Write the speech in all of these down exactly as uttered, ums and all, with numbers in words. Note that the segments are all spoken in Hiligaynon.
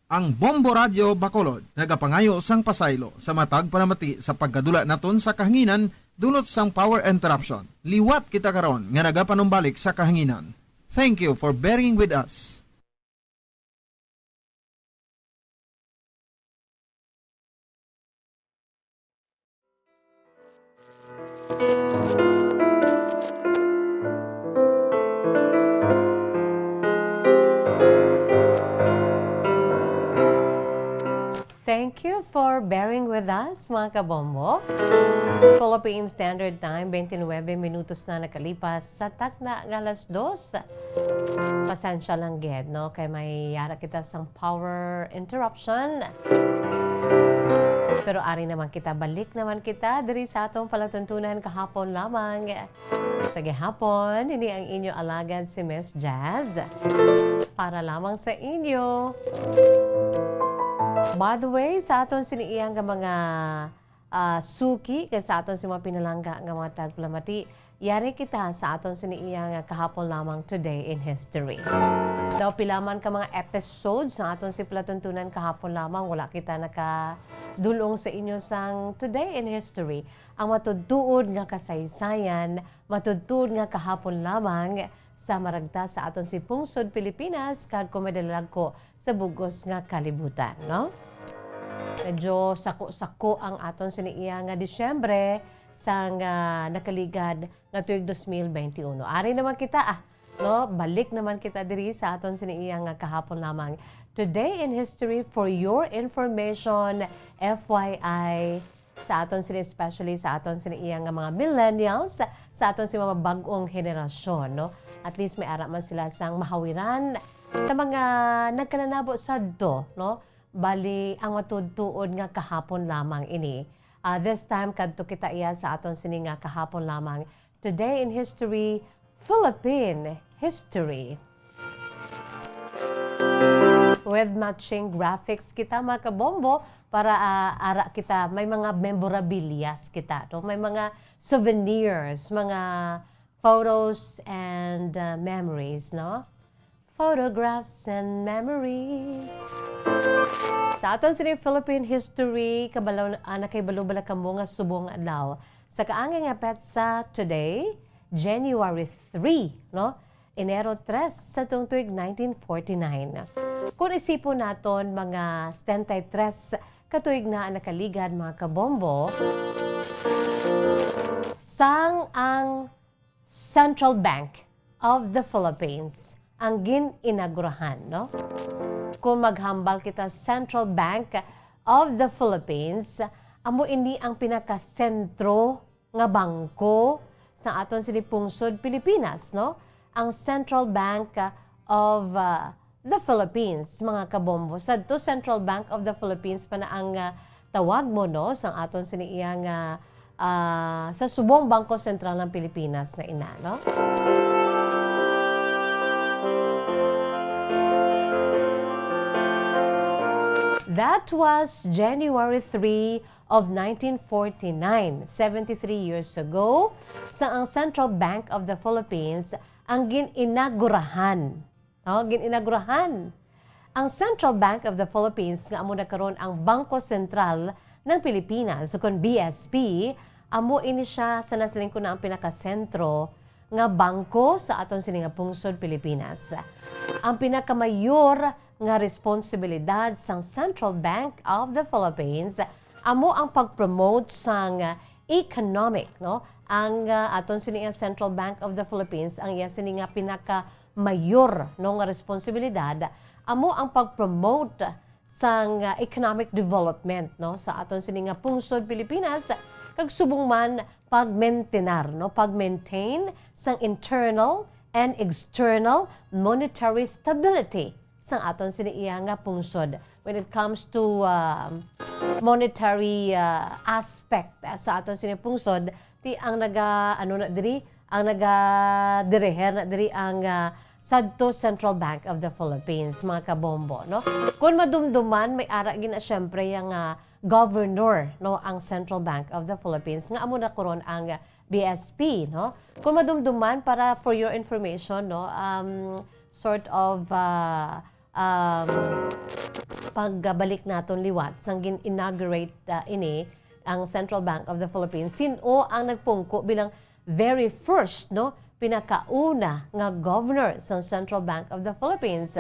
Ang Bombo Radyo Bacolod nagapangayo sang pasaylo sa matag panamati sa pagkadula naton sa kahanginan dunot sang power interruption. Liwat kita karon nga nagapanumbalik sa kahanginan. Thank you for bearing with us. Thank you for bearing with us, mga kabombo. Philippine Standard Time, twenty-nine minutos na nakalipas sa takna nga alas dos. Pasensya lang gid, no? Kay may yara kita sang power interruption. Pero ari naman kita, balik naman kita diri sa atong palatuntunan kahapon lamang. Sa gihapon, ini ang inyo alagad si Miss Jazz. Para lamang sa inyo. By the way, sa aton sini iyang nga mga ah, suki kay sa aton si mga pinalangga nga mga tagpalamati. Yari kita sa aton sini iya nga kahapon lamang Today in History. Daw pila man ka mga episodes sa aton si palatuntunan kahapon lamang, wala kita nakadulong sa inyo sang Today in History. Ang matudtuod nga kasaysayan, matudtuod nga kahapon lamang sa maragta sa aton si pungsod Pilipinas kag kung madalagko sa bugos nga kalibutan, no? Medyo sako-sako ang aton sini iya nga Disyembre sang, ah, nakaligad nga tuig dos mil benti uno. Ari naman kita, ah, no? Balik naman kita diri sa aton sini iya nga kahapon lamang. Today in History, for your information, F Y I, sa aton sini, especially sa aton sini iya nga mga millennials, sa aton si mga bag-ong henerasyon, no? At least may ara man sila sang mahawiran sa mga nagkananabo sadto, no? Bali, ang matuod-tuod nga kahapon lamang ini. Ah, this time, kadto kita iya sa aton sini nga kahapon lamang. Today in History, Philippine History. With matching graphics kita, mga kabombo, para, ah, ara kita, may mga memorabilias kita, no? May mga souvenirs, mga photos and, ah, memories, no? Photographs and memories. Sa aton sini Philippine history, kabalo, ah, nakahibalo bala kamo nga subong adlaw sa kaangay nga petsa today, January three, no? Enero tres sa tuong tuig nineteen forty-nine. Kung isipon naton, mga setenta y tres ka tuig na ang nakaligad, mga kabombo, sang ang Central Bank of the Philippines ang gin-inagurahan, no? Kung maghambal kita, Central Bank of the Philippines, amo ini ang pinakasentro nga bangko sa aton sini pungsod Pilipinas, no? Ang Central Bank of, uh, the Philippines, mga kabombo. Sadto, Central Bank of the Philippines pa na ang, uh, tawag mo, no, sang aton sini iya nga, uh, sa subong Bangko Sentral ng Pilipinas na ina, no? That was January three of nineteen forty-nine, seventy-three years ago, sa ang Central Bank of the Philippines ang gin-inagurahan. No, gin-inagurahan. Ang Central Bank of the Philippines, nga amo na karon ang Bangko Sentral ng Pilipinas, ukon B S P, amo ini siya sa nasiling ko na ang pinakasentro nga bangko sa aton sini nga pungsod Pilipinas. Ang pinakamayor nga responsibilidad sang Central Bank of the Philippines amo ang pag-promote sang economic, no? Ang, ah, aton sini nga Central Bank of the Philippines, ang iya sini nga pinakamayor, no, nga responsibilidad amo ang pag-promote sang, ah, economic development, no, sa aton sini nga pungsod Pilipinas, kag subong man pag-maintenar, no, pag-maintain sang internal and external monetary stability sang aton sini iya nga pungsod. When it comes to, um, monetary, uh, aspect, uh, sa aton sini pungsod, ti ang naga, ano na diri, ang nagadiriher na diri ang, uh, sadto Central Bank of the Philippines, mga kabombo, no? Kung madumduman, may ara gina, syempre, yang, uh, governor, no, ang Central Bank of the Philippines, nga amo na karon ang B S P, no? Kung madumduman, para for your information, no, um, sort of, uh, um, pagbalik naton liwat, sang gin-inaugurate, ah, ini ang Central Bank of the Philippines, sin-o ang nagpungko bilang very first, no, pinakauna nga governor sang Central Bank of the Philippines?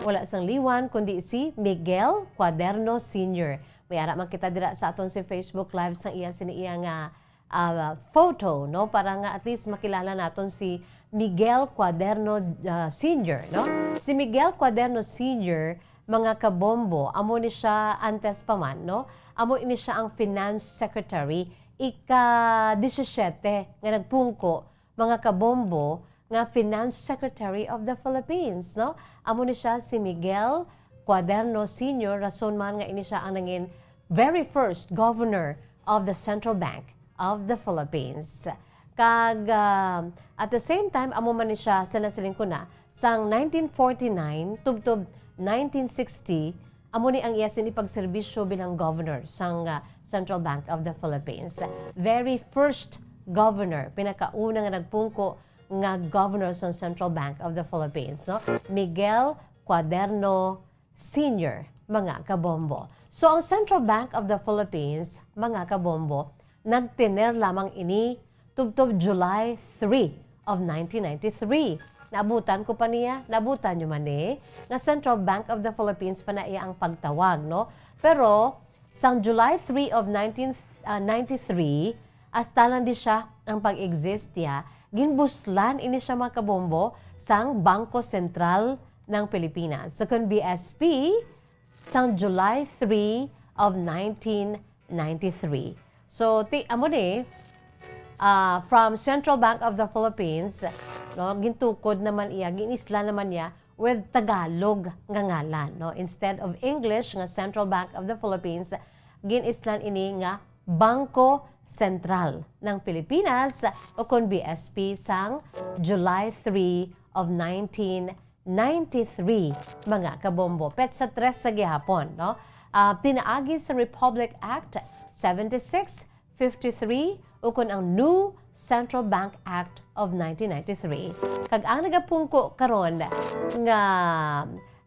Wala sang liwan kundi si Miguel Cuaderno Senior. May ara man kita dira sa aton si Facebook Live sang iya sini iya nga, ah, photo, no, para nga at least makilala naton si Miguel Cuaderno, ah, Senior, no? Si Miguel Cuaderno Senior, mga kabombo, amo ni siya antes pa man, no? Amo ini siya ang Finance Secretary, ika-disisiyete nga nagpungko, mga kabombo, nga Finance Secretary of the Philippines, no? Amo ni siya si Miguel Cuaderno Senior, rason man nga ini siya ang nangin very first governor of the Central Bank of the Philippines. Kag, ah, at the same time, amo man ni siya sa nasiling ko na, sang nineteen forty-nine tubtob nineteen sixty, amo ni ang iya sini pagserbisyo bilang governor sang, ah, Central Bank of the Philippines. Very first governor, pinakauna nga nagpungko nga governor sang Central Bank of the Philippines, no? Miguel Cuaderno Senior, mga kabombo. So, ang Central Bank of the Philippines, mga kabombo, nagtener lamang ini tubtob July three of nineteen ninety-three. Naabutan ko pa niya, naabutan nyo man ni, nga Central Bank of the Philippines pa na iya ang pagtawag, no? Pero, sang July three of nineteen, ah, ninety-three, hasta lang di siya ang pag-exist niya, ginbuslan ini siya, mga kabombo, sang Bangko Sentral ng Pilipinas, sa kun B S P, sang July three of nineteen ninety-three. So, ti-, amo ni, ah, from Central Bank of the Philippines, no, gintukod naman iya, ginisla naman niya with Tagalog nga ngalan, no? Instead of English nga Central Bank of the Philippines, ginislan ini nga Bangko Sentral ng Pilipinas, o kon B S P, sang July three of nineteen ninety-three, mga kabombo. Petsa tres sa gihapon, no? Ah, pinaagi sa Republic Act seventy-six fifty-three, ukon ang New Central Bank Act of nineteen ninety-three. Kag ang nagapungko karon nga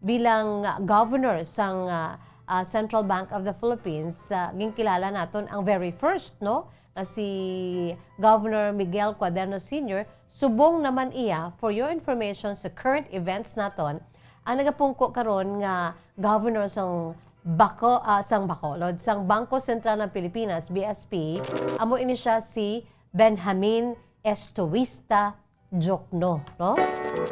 bilang governor sang, ah, ah, Central Bank of the Philippines, ah, ginkilala naton ang very first, no, nga si Governor Miguel Cuaderno Senior, subong naman iya, for your information, sa current events naton, ang nagapungko karon nga governor sang Baco-, ah, sang Bacolod, sang Bangko Sentral ng Pilipinas, B S P, amo ini siya si Benjamin Estoista Diokno, no?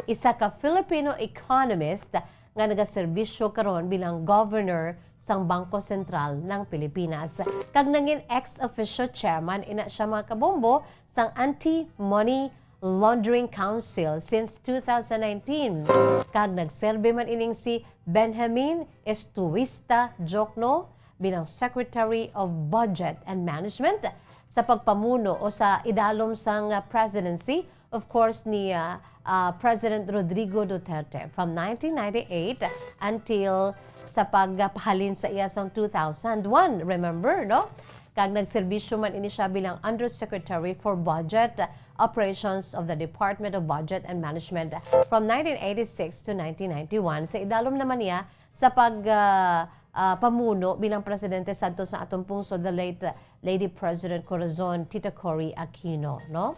Isa ka Filipino economist nga nagaserbisyo karon bilang governor sang Bangko Sentral ng Pilipinas. Kag nangin ex officio chairman ina siya, mga kabombo, sang Anti-Money Laundering Council since two thousand nineteen. Kag nagserbi man ining si Benjamin Estuista Diokno bilang Secretary of Budget and Management sa pagpamuno o sa idalom sang, ah, presidency, of course, ni, ah, ah, President Rodrigo Duterte from nineteen ninety-eight until sa pagpahalin sa iya sang two thousand one. Remember, no? Kag nagserbisyo man ini siya bilang Undersecretary for Budget Operations of the Department of Budget and Management from nineteen eighty-six to nineteen ninety-one. Sa idalom naman niya sa pag, ah, ah, pamuno bilang presidente sadto sa aton pungsod, the late, ah, Lady President Corazon Tita Cory Aquino, no?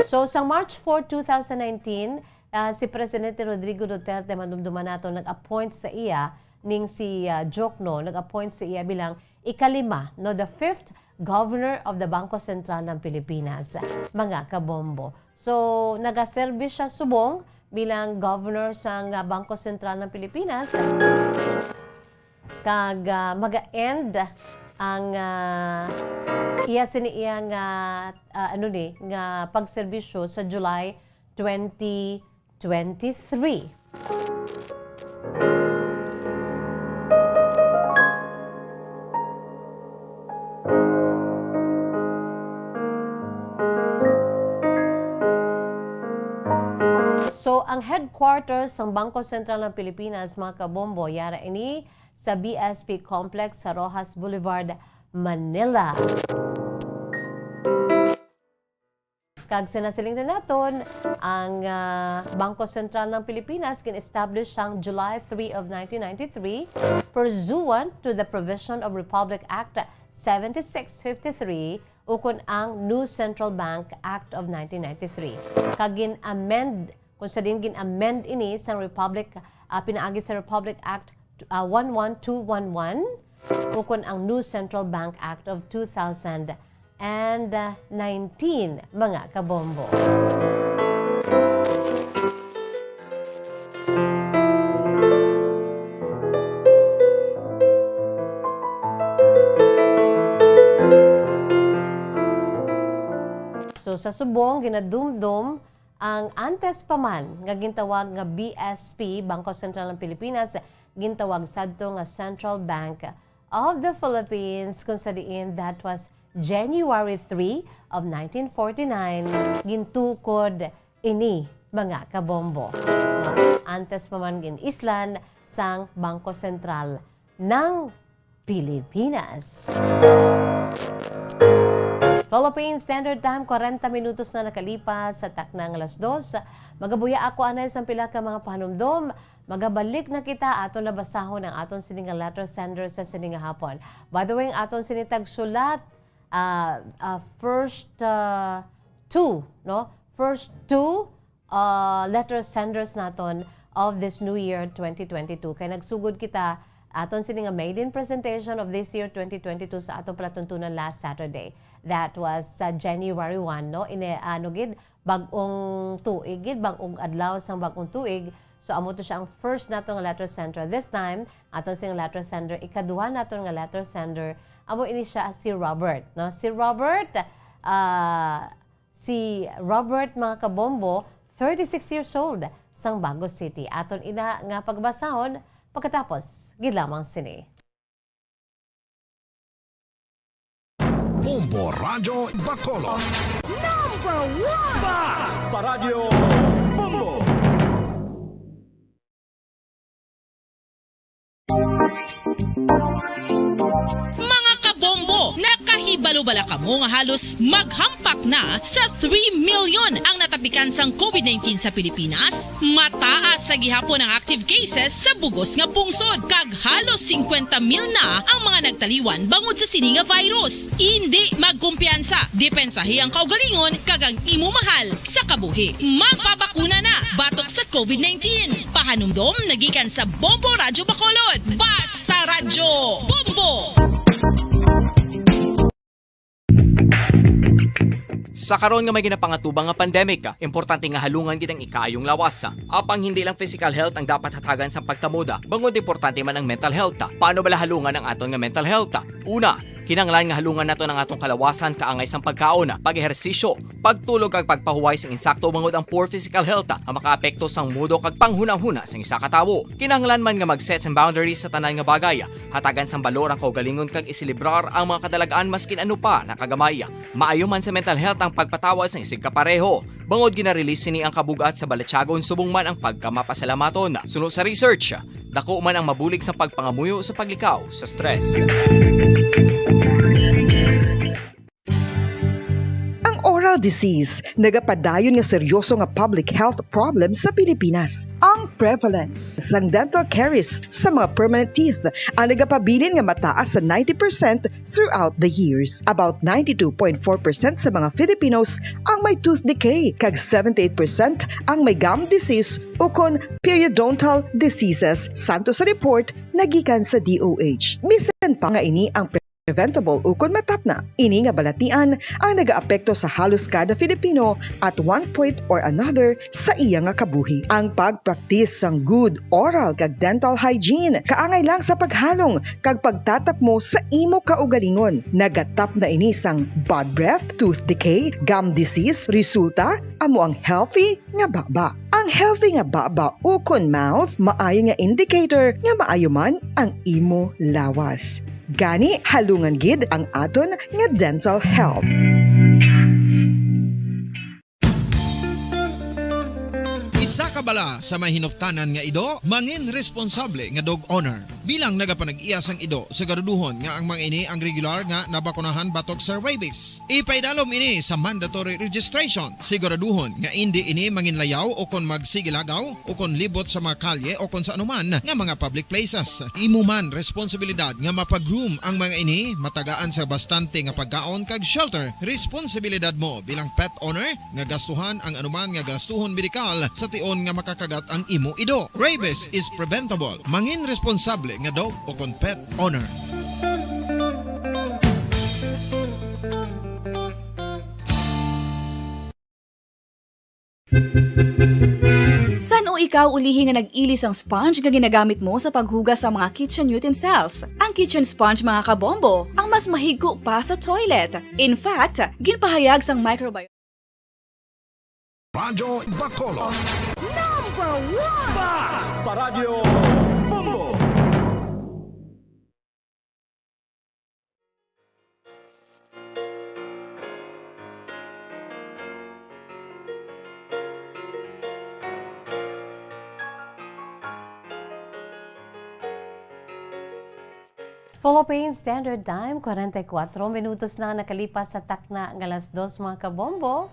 So, sa March four, two thousand nineteen, ah, si Presidente Rodrigo Duterte, madumduman nato, nag-appoint sa iya ning si, ah, Diokno, nag-appoint sa iya bilang ikalima, no, the fifth governor of the Bangko Sentral ng Pilipinas, mga kabombo. So, nagaserbi siya subong bilang governor sang, ah, Bangko Sentral ng Pilipinas. Kag, ah, maga-end ang, ah, iya sini iya nga, ah, ano ni, nga pagserbisyo sa July twenty twenty-three. So, ang headquarters ng Bangko Sentral ng Pilipinas, mga kabombo, yara ini sa B S P Complex sa Roxas Boulevard, Manila. Kag sa nasiling na naton, ang, ah, Bangko Sentral ng Pilipinas gin-establish sang July three of nineteen ninety-three pursuant to the provision of Republic Act seventy-six fifty-three ukon ang New Central Bank Act of nineteen ninety-three. Kag gin-amend, kung sa diin gin-amend ini sang Republic, ah, pinaagi sa Republic Act, ah, one one two one one, ukon ang New Central Bank Act of two thousand and nineteen, mga kabombo. So, sa subong, ginadumdom ang antes pa man nga gintawag nga B S P, Bangko Sentral ng Pilipinas, gintawag sadto nga Central Bank of the Philippines, kung sa diin that was January three of nineteen forty-nine, gintukod ini, mga kabombo. Antes pa man gin-islan sang Bangko Sentral ng Pilipinas. Philippine Standard Time, kwarenta minutos na nakalipas sa taknang alas dos. Magabuya ako anay sang pila ka mga pahanumdom. Magabalik na kita, aton na basahon ang aton sini nga letter sender sa sini nga hapon. By the way, ang aton sini tagsulat, ah, ah, first, ah, two, no? First two, ah, letter senders naton of this new year twenty twenty-two. Kay nagsugod kita aton sini nga maiden presentation of this year twenty twenty-two sa aton palatuntunan last Saturday. That was sa January one, no? Ini, ano gid, bag-ong tuig gid, bag-ong adlaw sang bag-ong tuig. So, amo to siya ang first nato nga letter sender. This time, aton sing letter sender, ikaduha naton nga letter sender, amo ini siya si Robert, no? Si Robert, ah, si Robert, mga kabombo, thirty-six years old, sang Bago City. Aton ina nga pagbasahon pagkatapos gid lamang sini. Bombo Radyo Bacolod. Number one! Basta Radyo Bombo! Mga kabombo, nakahibalo bala kamo nga halos maghampak na sa three million ang natapikan sang covid nineteen sa Pilipinas? Mataas sa gihapon ang active cases sa bugos nga pungsod, kag halos singkwenta mil na ang mga nagtaliwan bangod sa sini nga virus. Indi magkumpiyansa, depensahi ang kaugalingon kag ang imo mahal sa kabuhi. Magpabakuna na batok sa covid nineteen. Pahanumdom na gikan sa Bombo Radyo Bacolod. Basta Radyo Bombo! Sa karon nga may ginapangatubang nga pandemic, importante nga halungan gid ang ikaayong lawas. Apang hindi lang physical health ang dapat hatagan sa pagtamod, bangod importante man ang mental health. Paano bala halungan ang aton nga mental health? Una, kinahanglan nga halungan naton ang aton kalawasan kaangay sang pagkaon, pag-ehersisyo, pagtulog kag pagpahuway sing insakto, bangod ang poor physical health, ah, makaapekto sang mudo kag panghunahuna sang isa ka tawo. Kinahanglan man nga mag-set sang boundaries sa tanan nga bagay, hatagan sang balor ang kaugalingon kag iselebrar ang mga kadalag-an maskin ano pa na kagamay. Maayo man sa mental health ang pagpatawad sang isig kapareho, bangod gina-release sini ang kabug-at sa balatyagon subong man ang pagkamapasalamaton. Suno sa research, dako man ang mabulig sa pagpangamuyo sa paglikaw sa stress. Ang oral disease nagapadayon nga seryoso nga public health problem sa Pilipinas. Ang prevalence sang dental caries sa mga permanent teeth ang nagapabilin nga mataas sa ninety percent throughout the years. About ninety-two point four percent sa mga Filipinos ang may tooth decay, kag seventy-eight percent ang may gum disease ukon periodontal diseases, santo sa report nga gikan sa D O H. Bisan pa nga ini ang preventable ukon matapna, ini nga balatian ang nagaapekto sa halos kada Filipino at one point or another sa iya nga kabuhi. Ang pagpraktis sang good oral kag dental hygiene kaangay lang sa paghalong kag pagtatapmo sa imo kaugalingon. Nagatapna ini sang bad breath, tooth decay, gum disease, resulta amo ang healthy nga baba. Ang healthy nga baba ukon mouth maayo nga indicator nga maayo man ang imo lawas. Gani, halungan gid ang aton nga dental health. Sa kabala sa may hinuptanan nga ido, mangin responsable nga dog owner. Bilang nagapanag-iya sang ido, siguraduhon nga ang mga ini ang regular nga nabakunahan batok sa rabies. Ipaidalom ini sa mandatory registration. Siguraduhon nga indi ini manginlayaw o kon magsigilagaw o kon libot sa mga kalye o kon sa anuman nga mga public places. Imo man responsibilidad nga mapa-groom ang mga ini, matagaan sa bastante nga pagkaon kag shelter. Responsibilidad mo bilang pet owner nga gastuhan ang anuman nga gastuhon medikal sa tion nga makakagat ang imo ido. Rabies is preventable. Mangin responsable nga dog o kon pet owner. San-o ikaw ulihi nga nag-ili sang sponge nga ginagamit mo sa paghugas sa mga kitchen utensils? Ang kitchen sponge, mga kabombo, ang mas mahigko pa sa toilet. In fact, ginpahayag sang microbiologist Radyo Bacolod. Number one! Basta Radyo Bombo! Philippine Standard Time, kwarenta y kuwatro minutos na nakalipas sa takna nga alas dos, mga kabombo.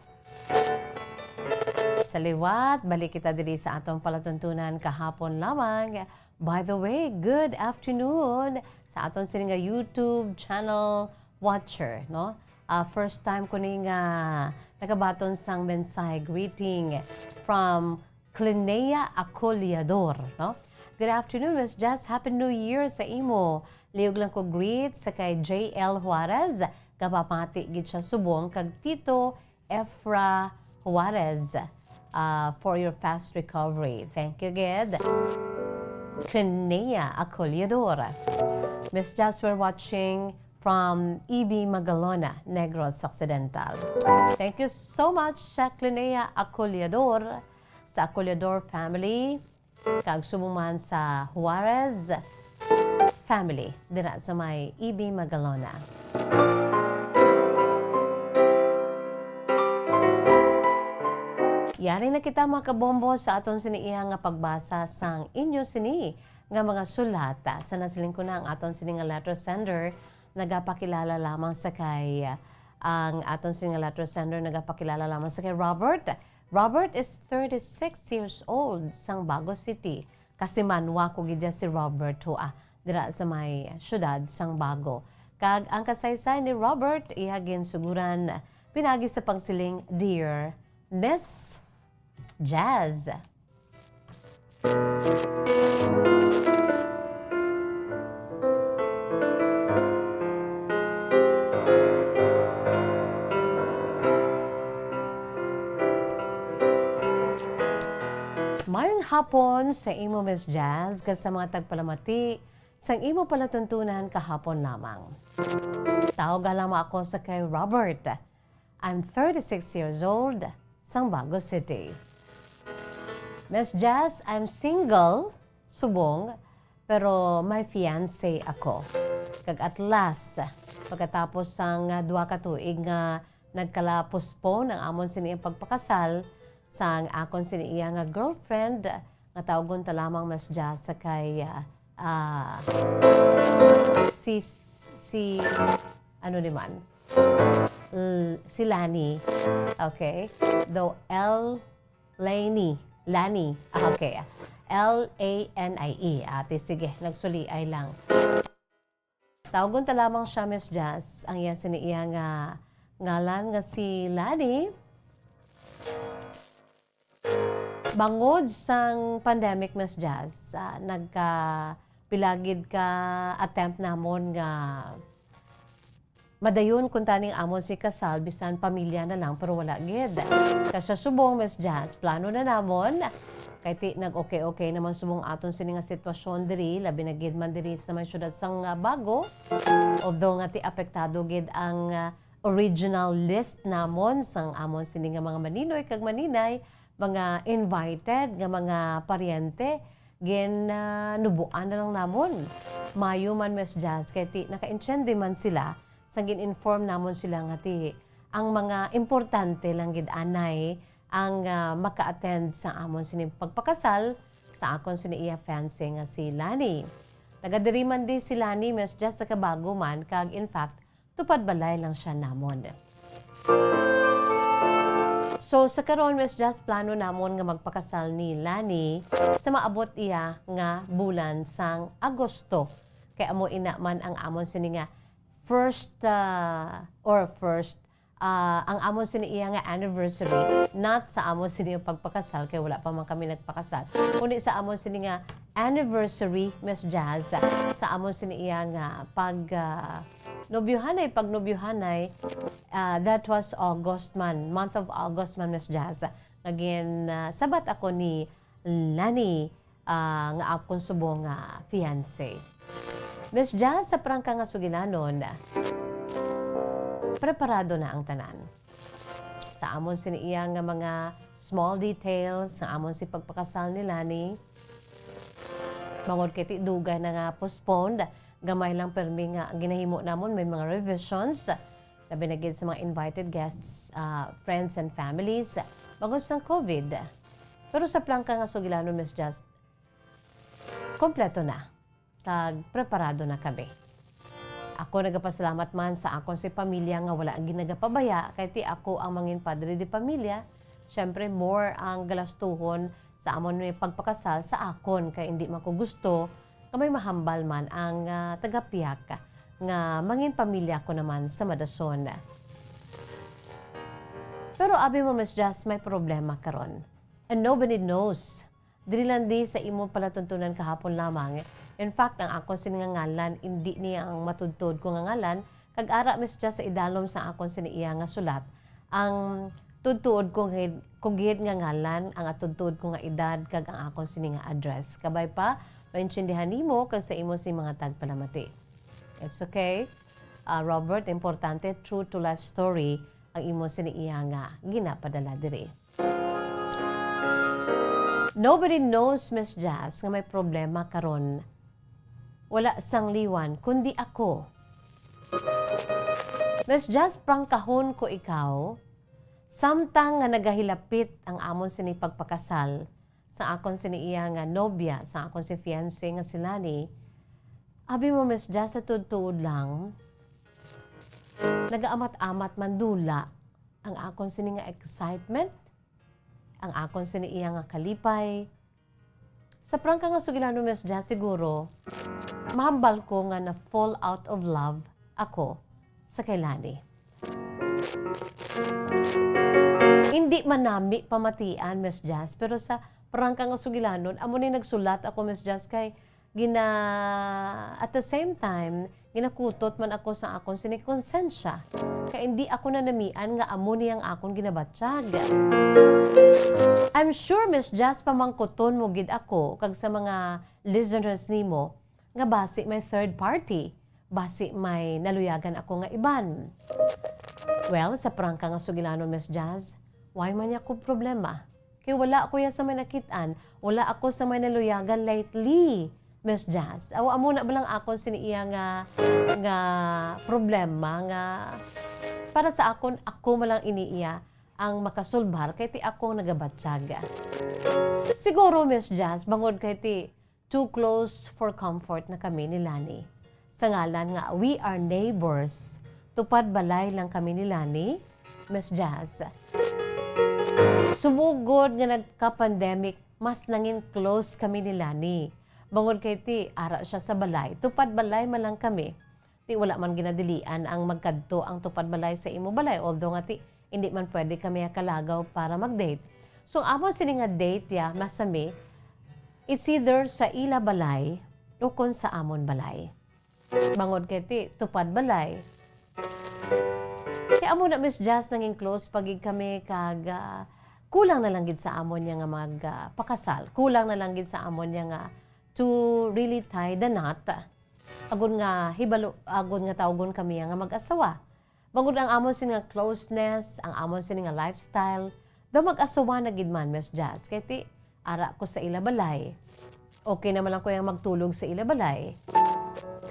Sa liwat, balik kita diri sa atong palatuntunan kahapon lamang. By the way, good afternoon sa aton sini nga YouTube channel watcher, no? Ah, first time ko ni nga nakabaton sang mensahe, greeting from Clinea Acoleador, no? Good afternoon, Miss Jess. Happy New Year sa imo. Liog lang ko greet sa kay J L Juarez, kapapati gid siya subong kag Tito Efra Juarez, ah, for your fast recovery. Thank you gid. Clinea Acoleador. Miss Jess, we're watching from E B Magalona, Negros Occidental. Thank you so much sa Clinea Acoleador, sa Acoleador family, kag subong man sa Juarez family dira sa may E B Magalona. Yari na kita, mga kabombo, sa aton sini iya nga pagbasa sang inyo sini nga mga sulat. Sa nasiling ko na, ang aton sini nga letter sender nagapakilala lamang sa kay, ang aton sini nga letter sender nagapakilala lamang sa kay Robert. Robert is thirty-six years old, sang Bago City. Kasimanwa ko gid ya si Robert, ho, ah, dira sa may siyudad sang Bago. Kag ang kasaysay ni Robert, iya ginsuguran pinagi sa pagsiling, "Dear Miss Jazz." Mayong hapon sa imo, Miss Jazz, kag sa mga tagpalamati sang imo palatuntunan kahapon lamang. Tawag lamang ako sa kay Robert. I'm thirty-six years old, sang Bago City. Miss Jazz, I'm single, subong, pero may fiancé ako. Kag at last, pagkatapos sang, ah, duha ka tuig nga nagkala-postpone ang amon sini ang pagpakasal, sang akon sini iya nga girlfriend, nga tawgon ta lamang, Miss Jazz, sa kay, ah, ah, si, si, ano ni man? L-, si Lani. Okay? Though L, Lani. Lani. Ah, okay. L A N I E. Ate, sige, nagsuliay lang. Tawgon ta lamang siya, Miss Jazz. Ang iya sini iya nga ngalan nga si Lani. Bangod sang pandemic, Miss Jazz, ah, nagka pila gid ka attempt namon nga madayon kuntani ang amon si kasal, bisan pamilya na lang, pero wala gid. Kag sa subong, Miss Jazz, plano na namon, kay ti nag-okay-okay naman subong aton sini nga sitwasyon diri, labi na gid man diri sa may siyudad sang, ah, Bago. Although nga ti apektado gid ang, ah, original list namon sang amon sini nga mga maninoy kag maninay, mga invited nga mga paryente, gin, ah, nubuan na lang namon. Mayo man, Miss Jazz, kay ti nakaintiende man sila sang gin-inform namon sila nga ti ang mga importante lang gid anay ang, ah, maka-attend sa amon sini pagpakasal sa akon sini iya fiancé nga si Lani. Taga diri man di si Lani, Miss Jazz, sa Cabago man, kag in fact, tupad balay lang siya namon. So, sa karon, Miss Jazz, plano namon nga magpakasal ni Lani sa maabot iya nga bulan sang Agosto. Kay amo ina man ang amon sini nga first, ah, or first, ah, ang amon sini iya nga anniversary, not sa amon sini nga pagpakasal, kay wala pa man kami nagpakasal, kundi sa amon sini nga anniversary, Miss Jazz, sa amon sini iya nga pag, ah, nobyohanay, pag nobyohanay, ah, that was August man, month of August man, Miss Jazz. Nga gin, ah, sabat ako ni Lani, ah, nga akon subong nga fiancé. Miss Jazz, sa prangka nga sugilanon, preparado na ang tanan. Sa amon sini iya nga mga small details, sa amon si pagpakasal ni Lani, bangod kay ti dugay na nga postponed, gamay lang permi nga ginahimo namon, may mga revisions, labi na gid sa mga invited guests, ah, friends and families, bangod sang COVID. Pero sa prangka nga sugilanon, Miss Jazz, kompleto na kag preparado na kami. Ako nagapasalamat man sa akon si pamilya nga wala ang ginagapabaya, kay ti ako ang mangin padre de pamilya. Siyempre, more ang galastuhon sa amon ni pagpakasal sa akon, kay indi man ko gusto nga may mahambal man ang, ah, tagapiyak nga mangin pamilya ko naman sa madason. Pero abi mo, Miss Jazz, may problema karon. And nobody knows. Diri lang di sa imo palatuntunan kahapon lamang. In fact, ang akon sini nga ngalan, indi niya ang matudtod ko nga ngalan, kag ara, Miss Jazz, sa idalom sa akon sini iya nga sulat, ang tudtuod ko gid, ko gid nga ngalan, ang atudtuod ko nga edad, kag ang akon sini nga address. Kabay pa, maintindihan nimo kag sa imo sini mga tagpalamati. It's okay. Ah, Robert, importante, true to life story ang imo sini iya nga ginapadala diri. Nobody knows, Miss Jazz, nga may problema karon. Wala sang liwan, kundi ako. Miss Jazz, prangkahon ko ikaw, samtang nga nagahilapit ang amon sini pagpakasal sa akon sini iya nga nobya, sa akon si fiancé nga si Lani, abi mo, Miss Jazz, sa tuod-tuod lang, nagaamat-amat man dula ang akon sini nga excitement, ang akon sini iya nga kalipay. Sa prangka nga sugilanon, Miss Jazz, siguro, mahambal ko nga na-fall out of love ako sa kay Lani. Hindi man nami pamatian, Miss Jazz, pero sa prangka nga sugilanon, amo ni nagsulat ako, Miss Jazz, kay gina-, at the same time, ginakutot man ako sa akon sini konsensya. Kay hindi ako nanamian nga amo ni ang akon ginabatyag. I'm sure, Miss Jazz, pamangkuton mo gid ako kag sa mga listeners nimo nga basi may third party, basi may naluyagan ako nga iban. Well, sa prangka nga sugilanon, Miss Jazz, why man niya ko problema? Kay wala ako ya sa may nakit-an, wala ako sa may naluyagan lately, Miss Jazz. Aw, amo na ba lang akon sini iya nga, nga problema nga para sa akon, ako man lang ini iya ang makasulbar kay ti ako ang nagabatyag. Siguro, Miss Jazz, bangod kay ti too close for comfort na kami ni Lani. Sa ngalan nga we are neighbors, tupad balay lang kami ni Lani, Miss Jazz. Sumugod nga nagka-pandemic, mas nangin close kami ni Lani. Bangod kay ti ara siya sa balay, tupad balay man lang kami. Ti wala man ginadilian ang magkadto ang tupad balay sa imo balay, although nga ti indi man pwede kami kalagaw para mag-date. So, ang amon sini nga date ya, masami, it's either sa ila balay o kon sa amon balay. Bangod kay ti tupad balay. Kay amo na, Miss Jazz, nangin close pa gid kami kag, ah, kulang na lang gid sa amon niya nga mag, ah, pakasal. Kulang na lang gid sa amon niya nga to really tie the knot. Agod nga hibalo, agod nga tawgon kami nga mag-asawa. Bangod ang amon sini nga closeness, ang amon sini nga lifestyle, daw mag-asawa na gid man, Miss Jazz. Kay ti, ara ko sa ila balay. Okay naman lang ko yang magtulog sa ila balay.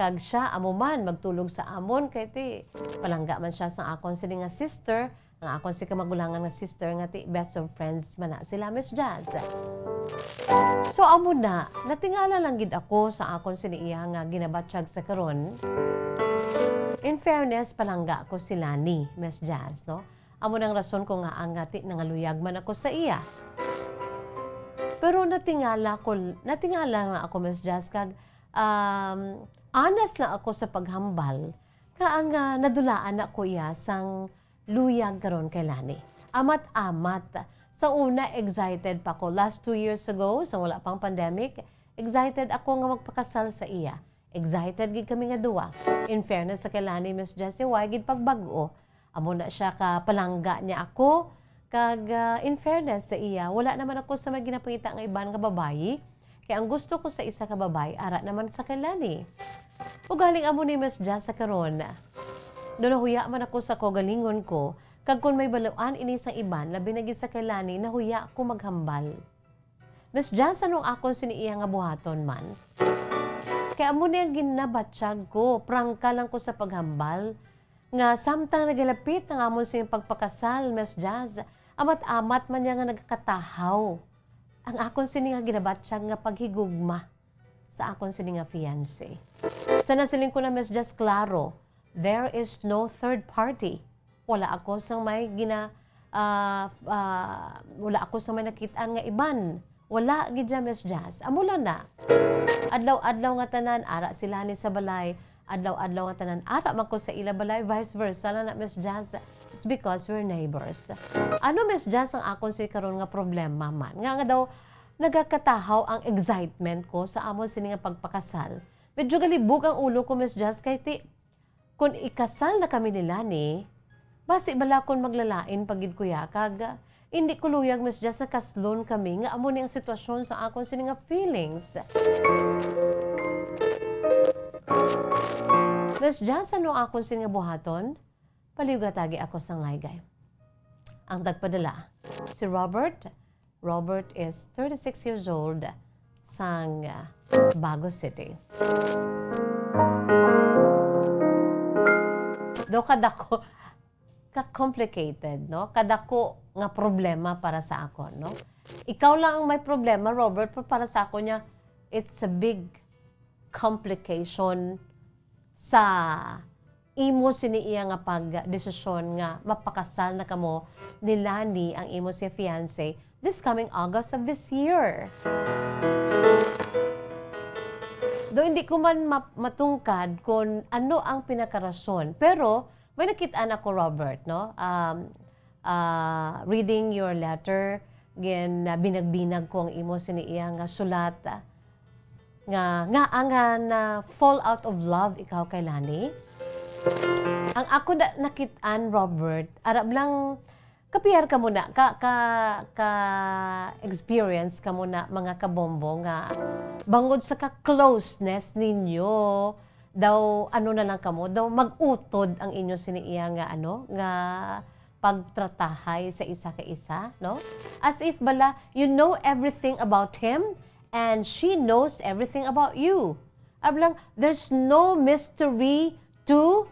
Kag siya amo man magtulog sa amon, kay ti palangga man siya sang akon sini nga sister, ang akon sini kamagulangan nga sister, nga ti best of friends man na sila, Miss Jazz. So, amo na, natingala lang gid ako sa akon sini iya nga ginabatyag sa karon. In fairness, palangga ko si Lani, Miss Jazz, no? Amo nang rason ko nga ang ngati nangaluyag man ako sa iya. Pero natingala ko, natingala nga ako, Miss Jazz, kag, um, honest lang ako sa paghambal, nga ang, ah, nadulaan na ko iya sang luyag karon kay Lani. Amat-amat, sa una, excited pa ko. Last two years ago, sa wala pang pandemic, excited ako nga magpakasal sa iya. Excited gid kami nga duwa. In fairness sa kay Lani, Miss Jessie, way gid pagbag-o. Amo na siya ka palangga niya ako. Kag, ah, in fairness sa iya, wala naman ako sa may ginapangita nga iban nga babayi. Kay ang gusto ko sa isa ka babayi, ara naman sa kay Lani. Ugaling amo ni Miss Jazz sa karon. Do nahuya man ako sa kaugalingon ko, kag kon may baluan ini sang iban, labi na gid sa kay Lani, nahuya ko maghambal. Miss Jazz, ano ang akon sini iya nga buhaton man? Kay amo ni ang ginabatyag ko, prangka lang ko sa paghambal, nga samtang nagalapit ang amon sini pagpakasal, Miss Jazz, amat-amat man niya nga nagakatahaw ang akon sini nga ginabatyag nga paghigugma sa akon sini nga fiancé. Sa nasiling ko na, Miss Jazz, klaro, there is no third party. Wala ako sang may gina-, ah, ah, wala ako sang may nakit-an nga iban. Wala gid siya, Miss Jazz. Amo lang na. Adlaw-adlaw nga tanan, ara sila ni sa balay. Adlaw-adlaw nga tanan, ara man ko sa ila balay. Vice versa lang na, Miss Jazz. It's because we're neighbors. Ano, Miss Jazz, ang akon si karon nga problema man? Nga, nga daw, nagakatahaw ang excitement ko sa amon sini nga pagpakasal. Medyo galibog ang ulo ko, Miss Jazz, kay ti-, Kon ikasal na kami ni Lani, basi bala kon maglalain pa gid ko ya, kag, ah, indi ko luyag, Miss Jazz, nga kaslon kami nga amo ni ang sitwasyon sa akon sini nga feelings. Miss Jazz, ano akon sini nga buhaton? Palihog atagi ako sang laygay. Ang tagpadala, si Robert. Robert is thirty-six years old, sang, ah, Bago City. Do kadako, ka-complicated, no? Kadako nga problema para sa akon, no? Ikaw lang ang may problema, Robert, pero para sa akon niya, it's a big complication sa imo sini iya nga pagdesisyon nga mapakasal na kamo ni Lani, ang imo si fiancé, this coming August of this year. Do hindi ko man ma-, matungkad kung ano ang pinakarason, pero may nakit-an ako, Robert, no? Um, ah, reading your letter, gin, ah, binag-binag ko ang imo sini iya nga sulat, ah, nga, nga, ah, nga na fall out of love ikaw kay Lani. Ang ako na, nakit-an, Robert, arab lang, kapiar ka muna, ka, ka, ka experience ka muna, mga kabombo, nga bangod sa ka-closeness ninyo, daw, ano na lang kamo, daw mag-utod ang inyo sini iya nga, ano, nga pagtratahay sa isa ka isa, no? As if bala, you know everything about him and she knows everything about you. Ablang, there's no mystery to,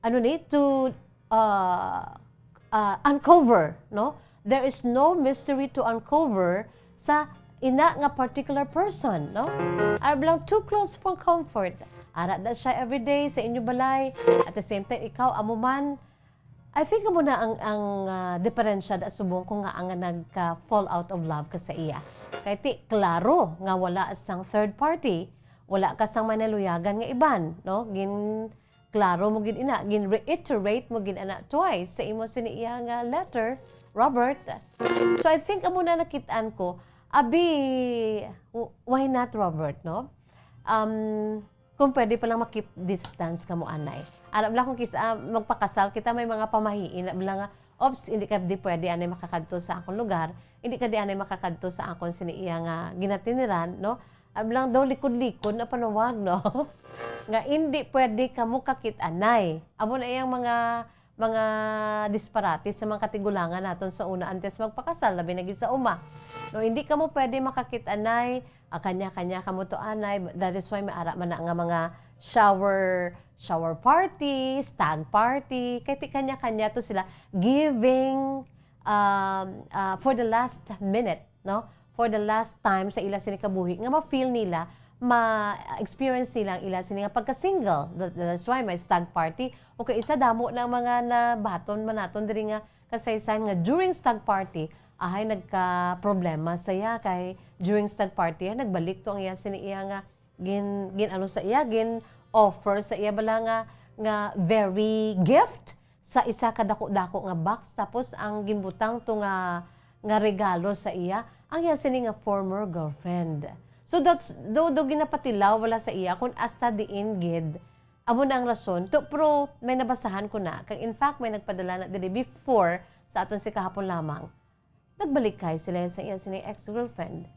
ano ni, to, uh, uh, uncover, no? There is no mystery to uncover sa ina nga particular person, no? Ablang, too close for comfort. Ara na siya everyday sa inyo balay. At the same time, ikaw, amo man, I think amo na ang, ang, ah, diferensya da subong ko nga ang nagka-fall out of love ka sa iya. Kay ti, klaro nga wala sang third party, wala ka sang manaluyagan nga iban, no? Gin-, klaro mo gid ina, gin-reiterate mo gid ana twice sa imo sini iya nga letter, Robert. So, I think amo na nakit-an ko, abi, w-, why not, Robert, no? Um, kung pwede pa lang, ma-keep distance kamo anay. Aram lang kung kis-, ah, magpakasal kita, may mga pamahiin na lang nga, "Ops, hindi ka di pwede anay makakadto sa akong lugar, hindi ka di anay makakadto sa akon sini iya nga ginatiniran," no? Aram lang daw likod-likod na panawag, no? Nga hindi pwede kamo kakit-anay. Amo na iyang mga mga disparate sa mga katigulangan naton sa una antes magpakasal, labi na gid sa uma. No, hindi kamo pwede makakit-anay, ah, kanya-kanya kamo to anay. That is why may ara man na nga mga shower, shower party, stag party, kay ti kanya-kanya to sila giving, um, ah, for the last minute, no? For the last time sa ila sini kabuhi nga ma-feel nila, ma-experience nila ang ila sini nga pagka-single. That, that's why may stag party. O kay isa, damo na ang mga nabaton man naton diri nga kasaysayan nga during stag party, ahay nagka-problema sa iya kay during stag party, ay, nagbalik to ang iya sini iya nga gin, gin ano sa iya, gin offer sa iya bala nga, nga very gift sa isa ka dako-dako nga box, tapos ang ginbutang to nga, nga regalo sa iya, ang iya sini nga former girlfriend. So that's, do, do ginapatilaw wala sa iya kung hasta diin gid. Amo na ang rason. To, pero may nabasahan ko na. Kag in fact, may nagpadala na diri before sa aton si kahapon lamang. Nagbalik kay sila sa iya sini ex-girlfriend.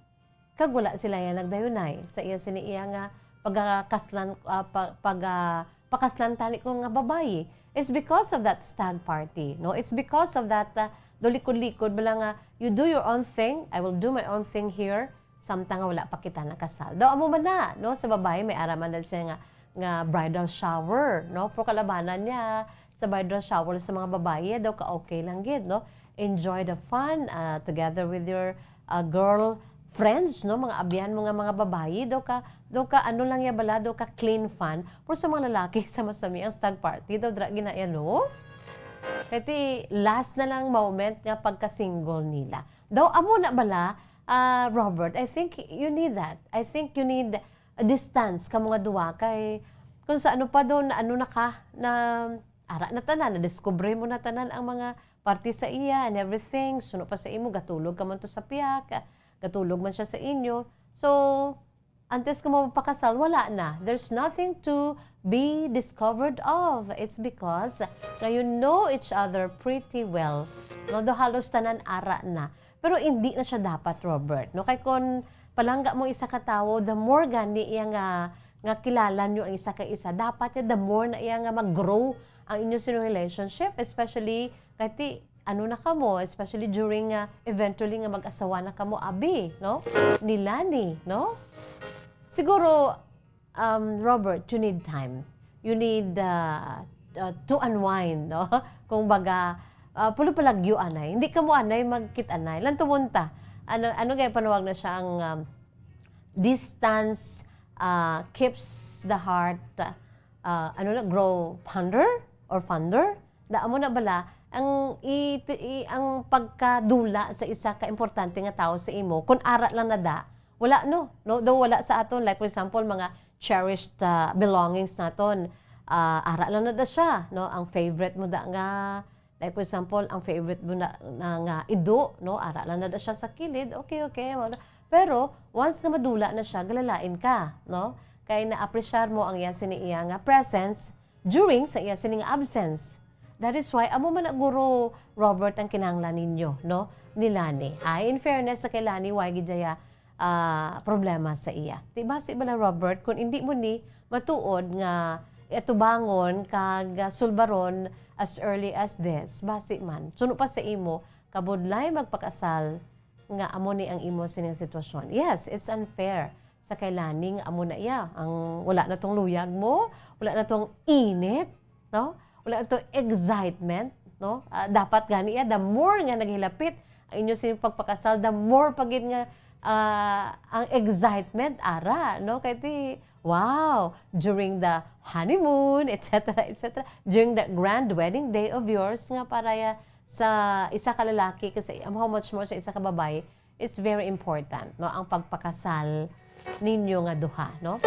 Kag wala sila iya nagdayunay sa iya sini iya nga pagakaslan, ah, pa-, pag, ah, pakaslan tani ko nga babayi. It's because of that stag party, no? It's because of that, ah, do likod-likod bala nga, "You do your own thing, I will do my own thing here." Samtang nga wala pa kita nakasal. Daw amo man na, no? Sa babayi, may ara man na siya nga, nga bridal shower, no? Pero kalabanan niya, sa bridal shower sa mga babayi, daw ka okay lang gid, no? Enjoy the fun, ah, together with your, ah, girl friends, no? Mga abyan mo nga mga babayi, daw ka, daw ka ano lang ya bala, daw ka clean fun. Pero sa mga lalaki, sa masami ang stag party, daw dra ginaya, no? Kay ti last na lang moment nga pagka-single nila. Daw amo na bala, ah, Robert, I think you need that. I think you need a distance kamo nga duha kay kung sa ano pa daw na ano na ka, na ara na tanan, nadiskubre mo na tanan ang mga parte sa iya and everything. Suno pa sa imo, gatulog ka man to sa piyak, gatulog man siya sa inyo. So, antes ka magpakasal, wala na. There's nothing to be discovered of. It's because nga you know each other pretty well. No, do halos tanan ara na. Pero hindi na siya dapat, Robert. No, kay kon palangga mo isa ka tawo, the more gani iya nga, nga kilala nyo ang isa ka isa, dapat ya the more na iya nga mag-grow ang inyo sino relationship, especially kay ti, ano na kamo, especially during, ah, eventually nga mag-asawa na kamo, abi, no? Ni Lani, no? Siguro, um, Robert, you need time. You need, uh, uh, to unwind, no? Kung baga, uh, pulo palagyo anay. Hindi ka mo anay magkit-anay. Lantumon ta. Ano, ano kaya panawag na siya ang, um, distance, uh, keeps the heart, uh, ano na, grow fonder or fonder? Da, amo na bala, ang i-, i-, ang pagkadula sa isa ka importante nga tawo sa imo, kun ara lang na da, wala, no? No, daw wala sa aton. Like, for example, mga cherished, ah, belongings naton, ah, ara lang na da siya, no? Ang favorite mo da nga, like, for example, ang favorite mo na, na nga ido, no? Ara lang na da siya sa kilid. Okay, okay, mo na. Pero once nga madula na siya, galalain ka, no? Kay na-appreciate mo ang iya sini iya nga presence during sa iya sini nga absence. That is why, amo man na guro, Robert, ang kinahanglan ninyo, no? Ni Lani. Ay, in fairness sa kay Lani, why gid iya, ah, problema sa iya? Di ba si bala, Robert, kung hindi mo ni matuod nga atubangon kag, ah, sulbaron as early as this, basi man, suno pa sa imo, kabudlay magpakasal nga amo ni ang imo sining sitwasyon. Yes, it's unfair sa kay Lani nga amo na iya. Ang wala na tong luyag mo, wala na tong init, no? Wala na tong excitement, no? Ah, dapat gani iya, the more nga naghilapit ang inyo sining pagpakasal, the more pa gid nga, ah, ang excitement ara, no? Kay ti, wow, during the honeymoon, et cetera, et cetera, during the grand wedding day of yours nga para ya-, sa isa ka lalaki, kasi how much more sa isa ka babayi, it's very important, no, ang pagpakasal ninyo nga duha, no?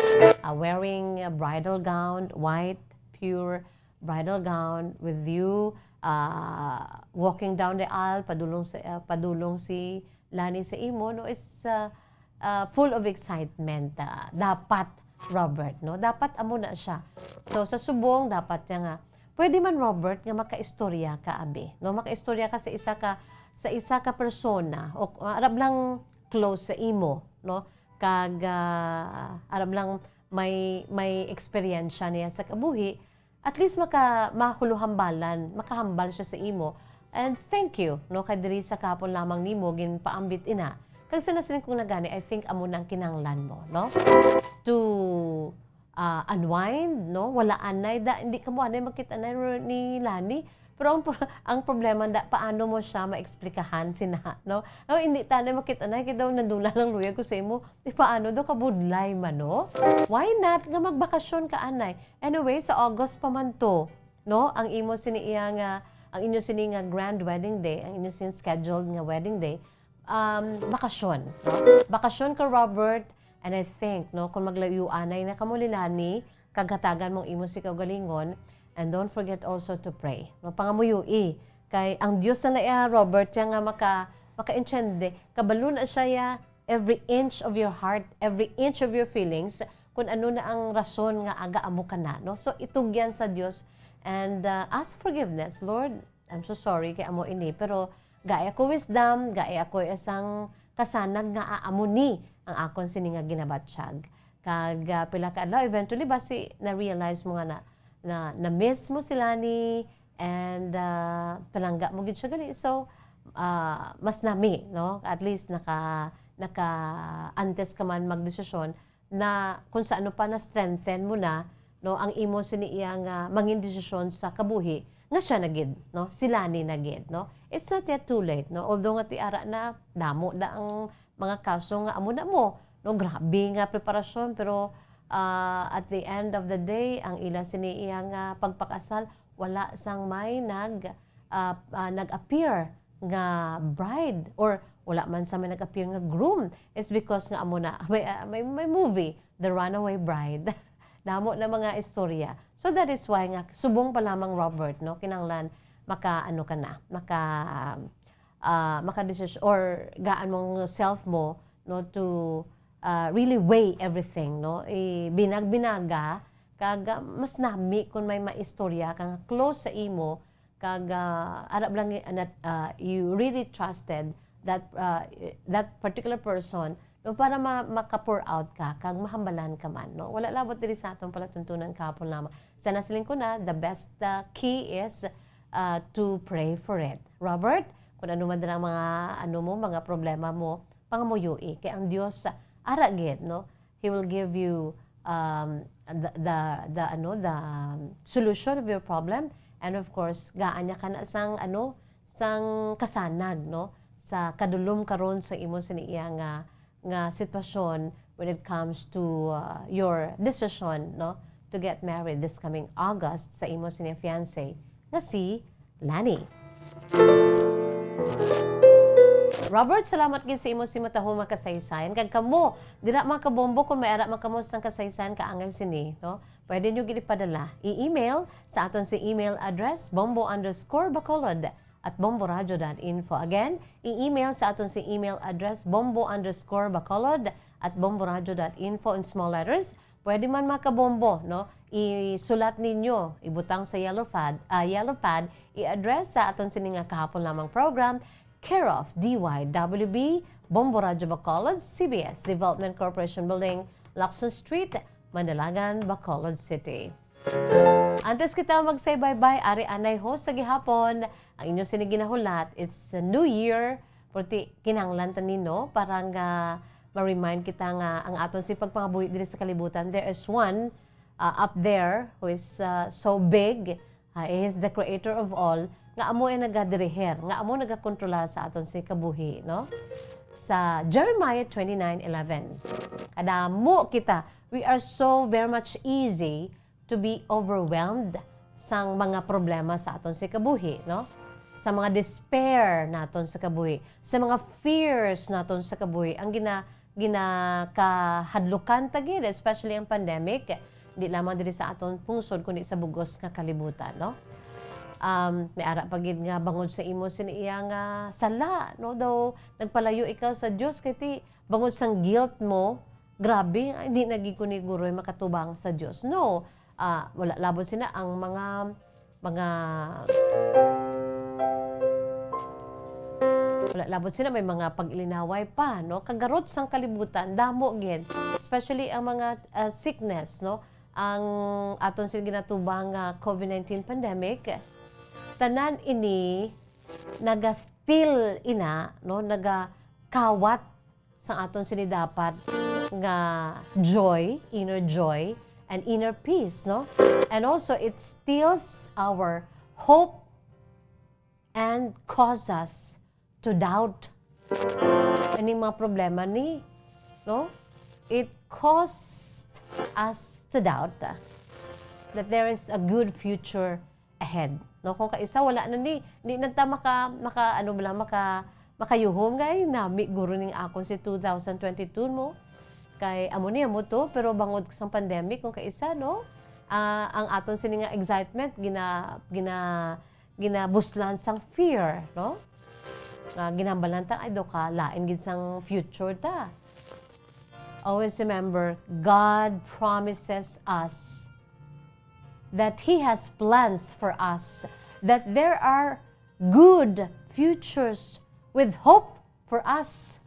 Ah, wearing a bridal gown, white, pure bridal gown with you, ah, walking down the aisle, padulong sa, ah, padulong si Lani sa imo, no? It's, ah, ah, full of excitement, ah, dapat, Robert, no? Dapat amo na siya. So, sa subong, dapat siya nga, pwede man, Robert, nga makaistorya ka, abi, no? Makaistorya ka sa isa ka, sa isa ka persona, o, ah, arab lang close sa imo, no? Kag, ah, arab lang may, may eksperyensya niya sa kabuhi, at least maka-, mahuluhambalan, makahambal siya sa imo. And thank you, no, kay diri sa kahapon lamang nimo ginpaambit ina. Kag sa nasiling kong nagani, I think amo na ang kinahanglan mo, no? To, ah, unwind, no? Wala anay da, hindi ka mo anay makita na ni Lani. Pero ang pro-, ang problema da, paano mo siya maexplikahan sina, no? Oh, hindi ta anay makita na, kay daw nadula lang luyag ko sa imo. Di paano daw kabudlay man, no? Why not nga magbakasyon ka anay? Anyway, sa August pa man to, no? Ang imo sini iya nga, ang inyo sini nga grand wedding day, ang inyo sini scheduled nga wedding day, um, bakasyon, no? Bakasyon ka, Robert, and I think, no, kung maglayo anay na kamo ni Lani, kag hatagan mong imo si kaugalingon, and don't forget also to pray, no? Pangamuyoi, kay ang Dios na na iya, Robert, siya nga maka-, makaintindi, kabalo na siya ya, every inch of your heart, every inch of your feelings, kung ano na ang rason nga aga amo ka na, no? So, itugyan sa Dios and, uh, ask forgiveness. "Lord, I'm so sorry kay amo ini, pero gai ako wisdom, gai ako isang kasanag nga aamo ni ang akon sini nga ginabatyag." Kag, uh, pila ka adlaw, eventually, basi na-realize mo nga na, na, na-miss mo sila ni, and, uh, palangga mo gid siya gali. So, uh, mas nami, no? At least naka-, naka-, antes ka man magdesisyon, na kung sa ano pa na-strengthen mo na, no, ang imo sini iya nga mangin desisyon sa kabuhi, nga siya na gid, no, si Lani na gid, no. It's not yet too late, no, although nga ti ara na damo na ang mga kaso nga amo na mo, no, grabe nga preparasyon, pero, ah, at the end of the day, ang ila sini iya nga pagpakasal, wala sang may nag-, ah, ah, nag-appear nga bride, or wala man sa may nag-appear nga groom, is because nga amo na may, ah, may, may movie, The Runaway Bride. Damo na mga istorya. So that is why nga subong pa lamang, Robert, no, kinahanglan maka-, ano ka na, maka-, ah, maka-decision or gaan mong self mo, no, to, ah, really weigh everything, no? Ibinag-binaga, kag, ah, mas nami kung may maistorya ka nga close sa imo, kag, ah, ara lang, ah, nat-, ah, you really trusted that, ah, that particular person, no, para ma-, maka-pour out ka, kag mahambalan ka man, no? Wala labot diri sa atong palatuntunan kahapon lamang. Sa nasiling ko na, the best, ah, key is, ah, to pray for it. Robert, kung ano man dira ang mga, ano mo, mga problema mo, pangamuyoi. Kay ang Dios, ah, ara gid, no? He will give you, um, the, the, the, ano, the, um, solution of your problem. And of course, gaan niya ka na sang, ano, sang kasanag, no? Sa kadulom karon sa imo sini iya nga, nga sitwasyon when it comes to, uh, your decision, no, to get married this coming August sa imo sini fiancé nga si Lani. Robert, salamat gid sa imo simataho nga kasaysayan. Kag kamo, dira, mga kabombo, kung may ara man kamo sang kasaysayan kaangay sini, no? Pwede nyo gid ipadala. I-email sa aton si email address, bombo underscore bacolod at bomboradio dot info. Again, i-email sa aton si email address, bombo underscore bacolod at bomboradio dot info in small letters. Pwede man, mga kabombo, no? Isulat ninyo, ibutang sa yellow pad, ah, yellow pad, i-address sa aton sini nga kahapon lamang program, care of D Y W B, Bombo Radyo Bacolod, C B S Development Corporation Building, Lacson Street, Mandalagan, Bacolod City. Antes kita mag-say bye-bye, ari anay host sa gihapon, ang inyo sini ginahulat, it's a new year, pero ti kinahanglan ta ni, no, para nga ma-remind kita nga ang aton si pagpangabuhi diri sa kalibutan, there is one, uh, up there who is, uh, so big, uh, he is the creator of all, nga amo ang nagadiriher, nga amo nagakontrolar sa aton si kabuhi, no? Sa Jeremiah twenty-nine eleven, kadamo kita, we are so very much easy to be overwhelmed sang mga problema sa aton si kabuhi, no? Sa mga despair naton sa kabuhi, sa mga fears naton sa kabuhi, ang gina-, ginakahadlukan ta gid, especially ang pandemic, di lamang diri sa aton pungsod, kundi sa bug-os nga kalibutan, no? Um, may ara pa gid nga bangod sa imo sini iya nga sala, no? Daw nagpalayo ikaw sa Dios, kay ti bangod sang guilt mo, grabe, ay, di na gid ko ni guroy makatubang sa Dios. No, ah, wala labot sina ang mga, mga, wala labot sina may mga pag-ilinaway pa, no? Kagarot sang kalibutan, damo gid. Especially ang mga, ah, sickness, no? ang aton sing ginatubang nga COVID nineteen pandemic, tanan ini naga-steal ina, no, nagakawat sa aton sini dapat nga joy, inner joy, and inner peace, no? And also, it steals our hope and cause us to doubt. Ining mga problema ni, no? It caused us to doubt, ah, that there is a good future ahead, no? Kung kaisa, wala na ni, di na ta maka, maka, ano bala, maka, makayuhom, kay nami guro ning akon si two thousand twenty-two mo. Kay amo ni, amo to, pero bangod sang pandemic, kung kaisa, no? Ah, ang aton sini nga excitement, gina-, gina-, ginabuslan sang fear, no? Nga ginahambal lang ta, ay, daw ka, lain gid sang future ta. Always remember, God promises us that He has plans for us, that there are good futures with hope for us.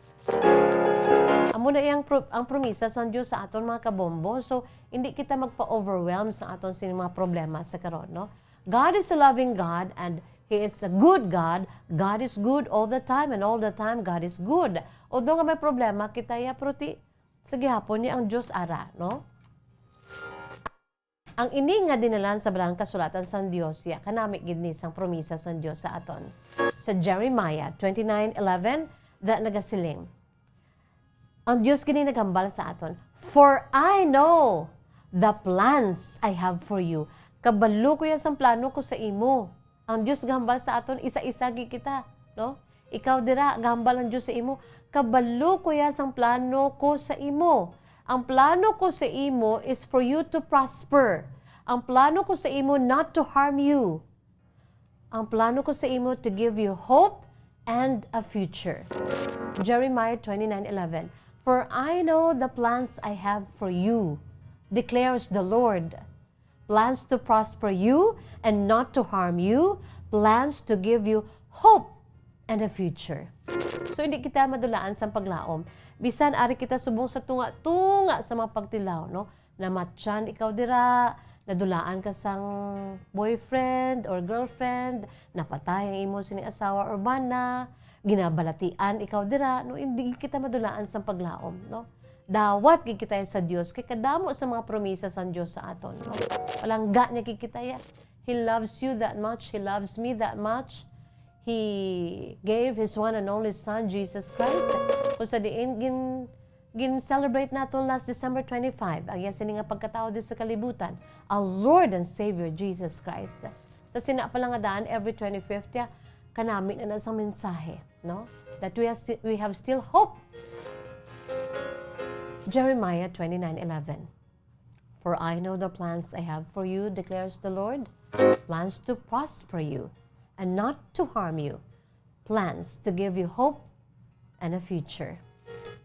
Amo na iyang pro-, ang promisa sang Dios sa aton, mga kabombo. So, hindi kita magpa-overwhelm sa aton sini mga problema sa karon, no? God is a loving God and He is a good God. God is good all the time, and all the time God is good. Although nga may problema kita, ya, pero ti, sa gihapon ni ang Dios ara, no? Ang ini nga dinalan sa Balaang Kasulatan sang Dios, ya, kanami gid ni sang promisa sang Dios sa aton. Sa Jeremiah twenty-nine eleven, da nagasiling, ang Dios gid ni naghambal sa aton, "For I know the plans I have for you." Kabalo ko ya sang plano ko sa imo. Ang Dios gahambal sa aton, isa-isa gid kita, no? Ikaw dira, gahambal ang Dios sa imo, "Kabalo ko ya sang plano ko sa imo. Ang plano ko sa imo is for you to prosper. Ang plano ko sa imo not to harm you. Ang plano ko sa imo to give you hope and a future." Jeremiah twenty-nine eleven, "For I know the plans I have for you, declares the Lord. Plans to prosper you and not to harm you, plans to give you hope and a future." So, hindi kita madulaan sang paglaom. Bisan ari kita subong sa tunga-tunga sa mga pagtilaw, no? Namatyan ikaw dira, nadulaan ka sang boyfriend or girlfriend, napatay ang imo sini asawa or bana, ginabalatian ikaw dira, no? Hindi kita madulaan sang paglaom, no? Dawat gid kita sa Dios, kay kadamo sa mga promisa sang Dios sa aton, no? Palangga niya gid kita, ya. He loves you that much, He loves me that much. He gave His one and only Son, Jesus Christ. Kung sa diin, gin-, gin-celebrate naton last December twenty-five, ang iya sini nga pagkatao di sa kalibutan, our Lord and Savior, Jesus Christ. Sa sina pa lang nga daan, every twenty-fifth, ya, kanami na na sang mensahe, no? That we have sti-, we have still hope. Jeremiah twenty-nine eleven. "For I know the plans I have for you, declares the Lord, plans to prosper you and not to harm you, plans to give you hope and a future."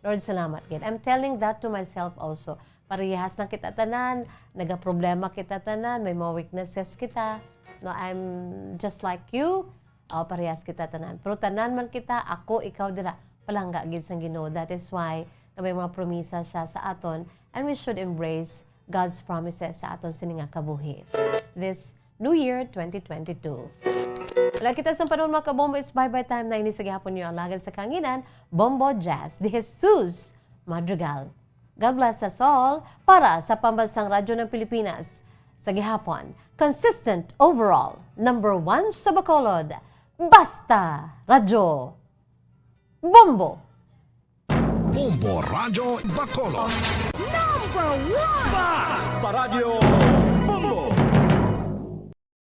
Lord, salamat gid. I'm telling that to myself also. Parehas lang kita tanan, nagaproblema kita tanan, may mga weaknesses kita. No, I'm just like you. O, parehas kita tanan. Pero tanan man kita, ako, ikaw dira, palangga gid sang Ginoo. That is why nga may mga promisa siya sa aton, and we should embrace God's promises sa aton sini nga kabuhi this New Year twenty twenty-two. Wala kita sang panahon, mga kabombo, it's bye-bye time na ini sa gihapon niyo alagad sa kanginan, Bombo Jazz, De Jesus Madrigal. God bless us all. Para sa Pambansang Radyo ng Pilipinas, sa gihapon, consistent overall, number one sa Bacolod, Basta Radyo Bombo! Bombo Radyo Bacolod. Number one! Basta Radyo